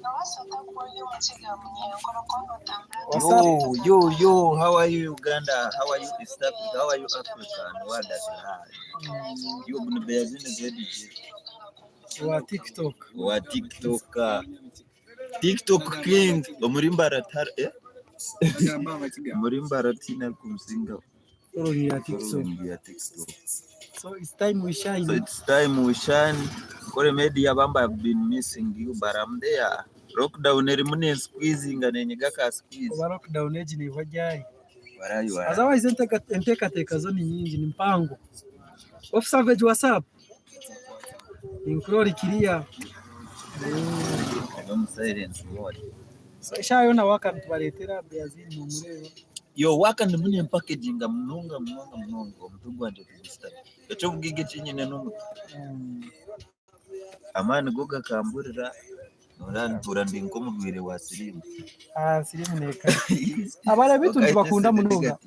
What's up? Yo, yo, yo, how are you, Uganda? How are you, East Africa? How are you, Africa? And world at large? Yo, buno Beyazini ZG Wa TikTok. Wa TikTok. TikTok King omuri Mbarara, eh? Omuri Mbarara tiine arikumusingaho. Following ya TikTok. Following ya TikTok. So it's time we shine. So it's time we shine. Nkore media bamba have been missing you, but I'm there. Lockdown erimu nensqueezinga, nenyiga ka squeeze. Oba lockdown egi neihwa ryari? Warayi warayi. Otherwise enteekateeka zo ni nyingi, ni mpango. Off Savage, what's up? Ninkurora kiriya. I'm on silence mode. So eshaaha yoona waka nitubareetera Beyazini nomureeba. Yo, waka ndimu nimpakeginga munonga munonga munonga omutwe gwangye tigusitami. Eky'obugiga ekinyine n'omutwe. Amaani go gakamburira noora ntuura ndi nk'omurwaire wa siriimu. Ah, sirimu neka. Abaana bitu nitubakunda munonga.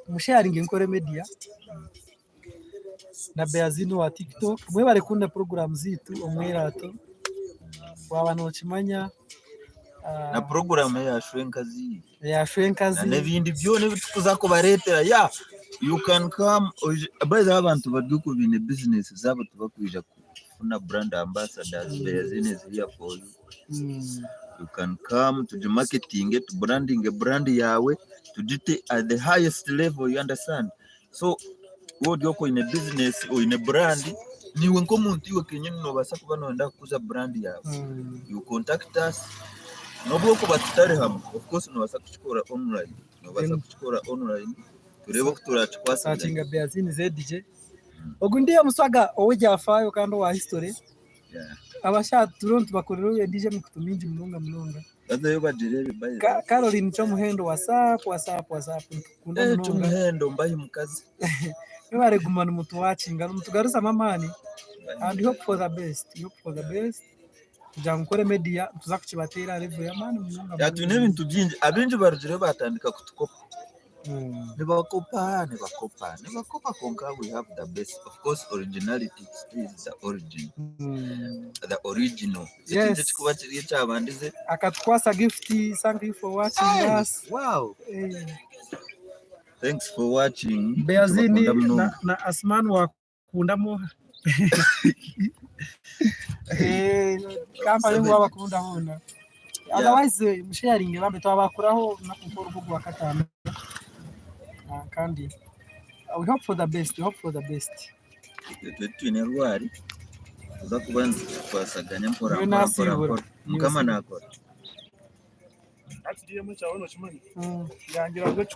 Musharinge Nkore Media na Beyazini wa TikTok. Mwebare kukunda program ziitu omwerato. Waba nokimanya Na poroguramu eya Shwenkazi. Ya Shwenkazi. Na n'ebindi byona ebi tukuza kubareetera. Yeah, you can come. By the way, abantu bari oku baine business zaabo tibakwija kufuna brand ambassadors. Beyazini is here for you. You can come tugimarketinge, tubrandinge brand yawe, tugite at the highest level, you understand? So wowe ori oku oine business, oine brand, niiwe nk'omuntu iwe kenyini noobaasa kuba nooyenda kukuza brand yaawe. You contact us. N'obu okuba tutari hamwe, of course noobaasa kukikora online. Noobaasa kukikora online tureebe oku turakikwasaganya. Searchinga Beyazini ZJ. Ogu ndiyo omuswaga ow'ebyafaayo kandi owa history. Abashaija turiyo nitubakorera endiijo emikutu mingi munonga munonga. Bazeyo bagireebe by the way. Caroline Kyomuhendo, what's up, what's up, what's up? Nitukukunda munonga. Kyomuhendo mbahi mukazi. Mwebare kuguma nimutuwatchinga, nimutugaruzamu amaani and we hope for the best. We hope for the best. Kugira ngu Nkore Media nituza kukibateera aha level y'amaani munonga. Ya, twine ebintu bingi, abaingi barugireyo batandika kutukopa. Nibakopa, nibakopa, nibakopa, kwonka we have the best. Of course, originality is the origin. The original. Ekintu ekikuba kiri ekyabandize. Akatukwasa gift, thank you for watching us. Wow. Thanks for watching. Beyazini Tubakunda munonga. na Asman wakundamo. Kampani ngu wabakunda boona. Otherwise musharinge bambe twabakuraho olunaku nk'oru ogwa kataano. Ah, kandi we hope for the best, we hope for the best. Itwe twine rwari tuza kuba nitukwasaganya mpora Niwe mpora mpora nasiibura. mpora. Mukama nakora. Hati DM ekyawe nokimanya? Yangira ngu.